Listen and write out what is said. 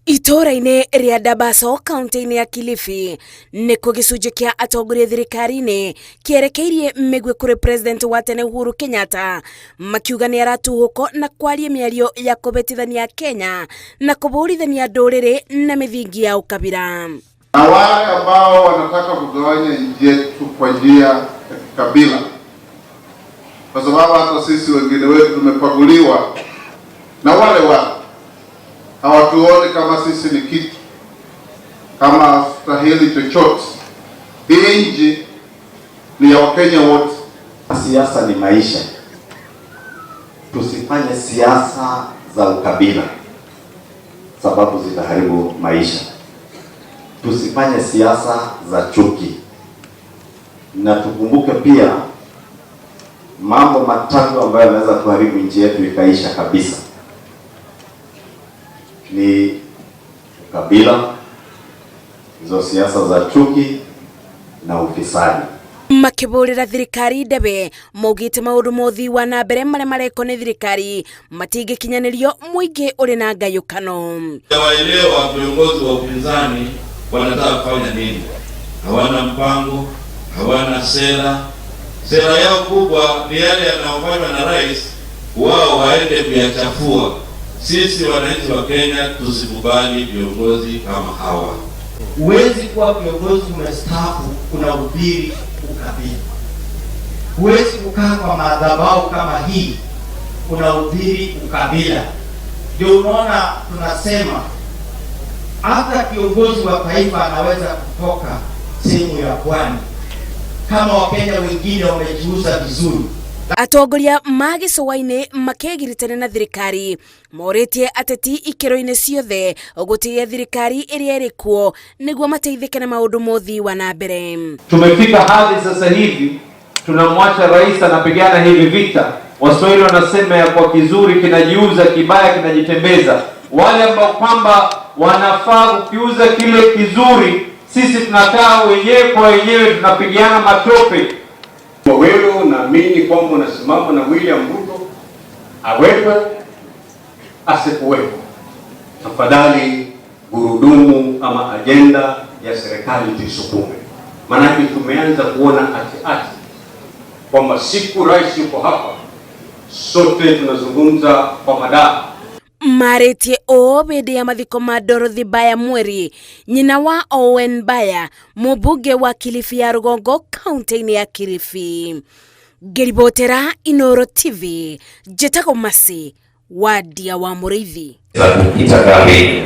Itũũra-inĩ rĩa Dabaso kaunti-inĩ ya Kilifi nĩkuo gĩcunjĩ kĩa atongoria thirikari-inĩ kĩerekeirie mĩguĩ kũrĩ president wa tene Uhuru Kenyatta, makiuga nĩ aratuhũko na kwaria mĩario ya kũbetithania Kenya na kũbũrithania ndũrĩrĩ na mĩthingi ya ũkabira. Na wale ambao wanataka kugawanya nchi yetu kwa njia ya kikabila, kwa sababu hata sisi wengine wetu tumepaguliwa na wale wale hawatuoni kama sisi ni kitu, kama stahili chochote. Hii nchi ni ya Wakenya wote. Siasa ni maisha, tusifanye siasa za ukabila, sababu zitaharibu maisha. Tusifanye siasa za chuki, na tukumbuke pia mambo matatu ambayo yanaweza kuharibu nchi yetu ikaisha kabisa ni ukabila, hizo siasa za chuki na ufisadi. Makĩbũrĩra thirikari ndebe maugĩte maũndũ mothi wa na mbere marĩa marekwo nĩ thirikari matingĩkinyanĩrio mũingĩ ũrĩ na ngayũkano. Waelewa viongozi wa upinzani wanataka kufanya nini? Hawana mpango, hawana sera. Sera yao kubwa ni yale yanayofanywa na rais, wao waende kuyachafua. Sisi wananchi wa Kenya tusikubali viongozi kama hawa. Huwezi kuwa kiongozi umestaafu unahubiri ukabila. Huwezi kukaa kwa madhabahu kama hii unahubiri ukabila. Ndio unaona tunasema hata kiongozi wa taifa anaweza kutoka sehemu ya pwani kama Wakenya wengine wamejiuza vizuri. Atongoria ma gĩcũa-inĩ makĩgiritania na thirikari morĩtie ateti ikĩro-inĩ ciothe gũtĩĩa thirikari ĩrĩa ĩrĩ kuo nĩguo mateithĩke na maũndũ mothi wa na mbere. Tumefika hadi sasa hivi tunamwacha rais anapigana hivi vita. Waswahili wanasema ya kwa kizuri kinajiuza, kibaya kinajitembeza. Wale ambao kwamba wanafaa kukiuza kile kizuri, sisi tunakaa wenyewe kwa wenyewe tunapigiana matope. Kwa wewe unaamini kwamba unasimama na William Ruto awekwe asikuwepo, tafadhali gurudumu ama ajenda ya serikali tuisukume, maanake tumeanza kuona ati ati kwamba siku rais yuko hapa, sote tunazungumza kwa madaha. Marĩtie ũũ hĩndĩ ya mathiko ma Dorothy Baya Mweri, nyina wa Owen Baya, mũmbunge wa Kilifi ya rũgongo kaunti-inĩ ya Kilifi. Ngĩribotera Inooro TV, njĩtagwo Mercy Wadia wa Mũrĩithi. Za kukita kambi.